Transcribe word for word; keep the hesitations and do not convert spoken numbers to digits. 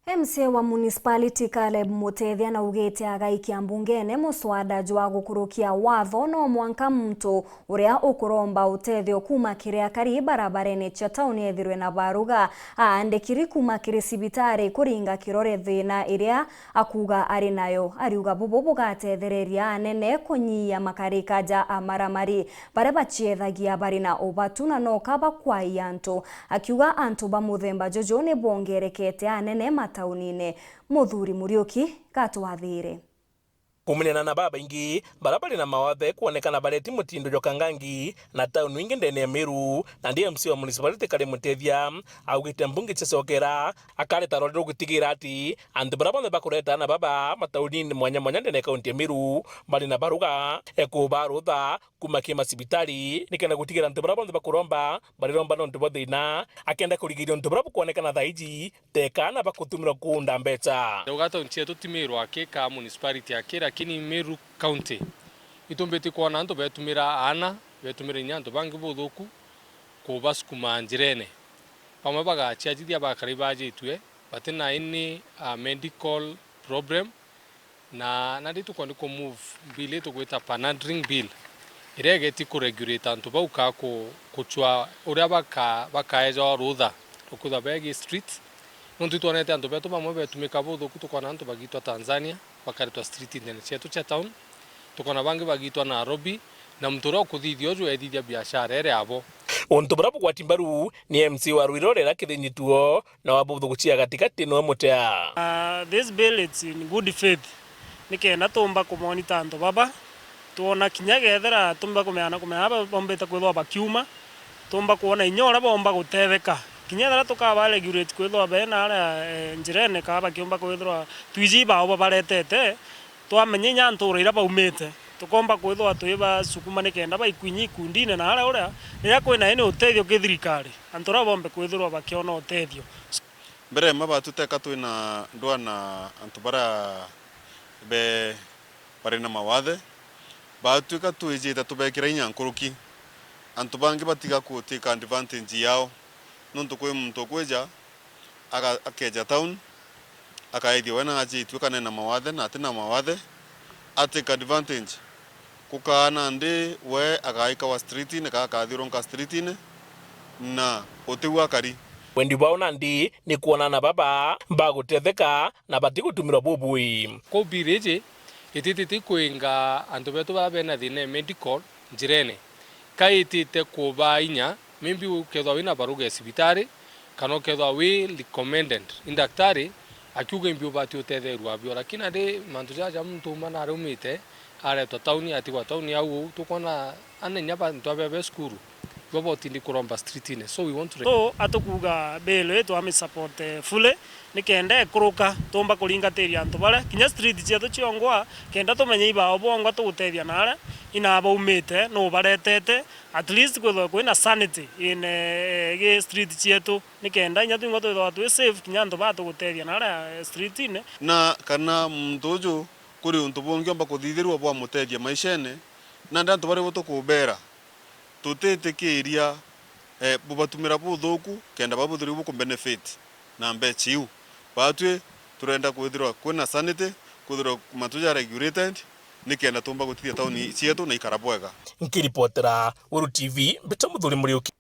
M C A wa municipality Caleb Mutethia naugite agaikia mbungene muswada jwa gukurukia watho no mwanka muntu uria ukuromba utethio kuuma kiri akari barabarene cia tauni ethirwe na baruga. Aandikiri kuuma kiri cibitari kuringa kirore thina iria akuuga ari nayo. Ariuga bubu bugatethereria anene kunyia makarika ja amaramari baria baciethagia bari na ubatu na noka bakwaia antu, akiuga antu ba muthemba juju ni bongerekete anene mataunine. Muthuri Muriuki gatwathire. Kuminana na babaingi bara bari na mawathe kwonekana bareti mutindo jwa kangangi na tauni ingi ndene ya Meru, nandi M C A wa municipality Caleb Mutethia augite mbunge ciacokera akareta rori rugutigira ati antu bara bonthe bakureta ana baba mataunini mwanya mwanya ndene ya kaunti ya Meru bari na baruga ekubarutha kuuma kiri macibitari, nikenda gutigira antu bara bonthe bakuromba bariromba nontu bwa thina, akenda kurigiria untu bura bukwonekana thaa iji, teka ana bakutumirwa kuunda mbeca. Ndauga tauni cietu ti Meru aki ka municipality aki, lakini Meru County itumbite kwona antu betumira aana, betumira inya antu bangi buthuku kubasukuma njirene. Bamwe bagaciajithia bakari bajitue, batina any, uh, medical problem, na nandi tukwenda ku move bill ii tugwita panhandling bill, iria igeti ku regulate antu bau ka ku-, kucwa uria baka-, bakaeja rutha rukwithwa begi street. Nontu itwonete antu betu bamwe betumika buthuku, tukona antu bagitwa Tanzania, bakaretwa street ndene cietu cia town, tukona bangi bagitwa Nairobi, na muntu uria ukuthithia uju ethithia biashara iri abo. Untu buria bugwati mbaru ni M C A wa Ruiru Rera Kithinyi Tuo, na wa buthugucia gatigati niwe mutea. Ah, this bill it's in good faith. Nikenda tumba kumonita antu baba, twona kinya gethira tumba kumeana kumea aba bombite kwithwa bakiuma, tumba kwona inya uria bomba gutetheka. Kinya ethira tukaba regulate kwithwa bena aria, eh, njirene, kaa bakiumba kwithirwa twiji bao babaretete, twamenya inya ntura iria baumite, tukomba kwithirwa twibasukuma nikenda baikwinyia ikundine na aria uria, riria kwina ini utethio ki thirikari, antu aria bombe kwithirwa bakiona utethio. Mbere mma batuteka twina ndwaa na antu baria be-, bari na mawathe, batwika twijite tubekira inya nkuruki, antu bangi batiga ku take advantage yao, nontu kwi muntu ukwija aga-, akeja town, akaithia we na ajitue kana ena mawathe na atina mawathe, a take advantage. Kukaa nandi we agaikawa streetine, kana akathiurunka streetine, na utiu akari. Wendi bwao nandi ni kwona ana baba bagutetheka na batigutumirwa bubui. Kou bill iji ititite kwinga antu betu baa bena thina ya medical njirene, ka itite kubaa inya, maybe ukethwa wina baruga ya cibitari, kana ukethwa wi recommended ni daktari, akiuga imbi ubati utetherua abio. Lakini nandi mantu jaja muntu uma na aria umite, aretwa tauni, atigwa tauni au uu, tukwona ana inya bantu abe be cukuru, ibo botindi kuromba streetine. So we want to... So, atukuuga bill ii twami support, eh, fully, nikenda ikuruka, tumba kuringatiria antu baria, kinya street cietu ciongwa, kenda tumenye ibao bongwa tugutethia na aria ina baumite, nu baretete, at least kwithwa kwina sanity in, eh, gi street cietu, nikenda inya twingwa twithwa twi safe, kinya antu baa tugutethia na aria, eh, streetine. Na kana muntu uju kuri untu bungi omba kuthithirua bwamutethia maishene, nandi antu baria bo tukubera, tutitikiria, eh, bubatumira buthuku, kenda bau buthiri buku benefit na mbecha iu. Batwi turenda kwithirwa kwina sanity, kwithirwa mantu ja regulated, nikenda tumba gutithia tauni cietu na ikara bwega. Nkiripotera Weru T V, mbita Muthuri Muriuki.